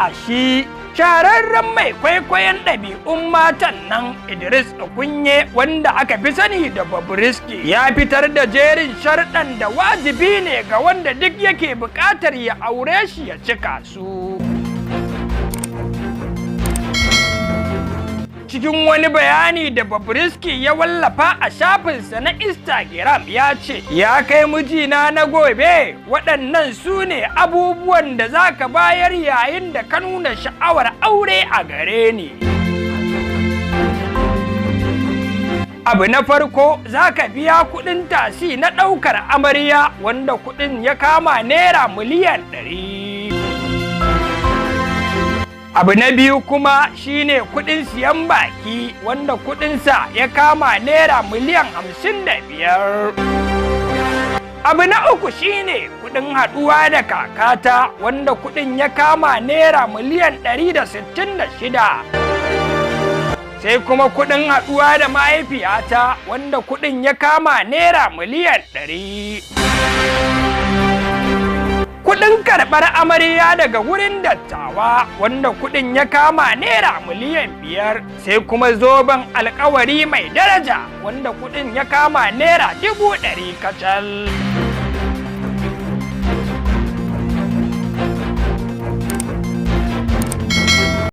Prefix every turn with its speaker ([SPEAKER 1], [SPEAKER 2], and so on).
[SPEAKER 1] matashi. Shahararren mai kwaikwayon ɗabi'un matan nan Idris Okunye, wanda aka fi sani da Bobrisky, ya fitar da jerin sharɗan da wajibi ne ga wanda duk yake buƙatar ya aure shi ya cika su. Cikin wani bayani da Bobrisky ya wallafa a shafinsa na Instagram, ya ce, "Ya kai mijina na gobe, waɗannan su ne abubuwan da za ka bayar yayin da ka nuna sha'awar aure a gare ni. Abu na farko, za ka biya kuɗin tasi na ɗaukar amarya, wanda kuɗin ya kama ₦100,000,000. Abu na biyu kuma shine kuɗin siyan baki, wanda kuɗinsa ya kama ₦55,000,000. Abu na uku shine kuɗin haɗuwa da kakata, wanda kuɗin ya kama ₦166,000,000. Sai kuma kuɗin haɗuwa da mahaifiyata, wanda kuɗin ya kama ₦100,000,000. Kuɗin karɓar amarya daga wurin dattawa, wanda kuɗin ya kama ₦5,000,000. Sai kuma zoben alkawari mai daraja, wanda kuɗin ya kama ₦100,000 kacal."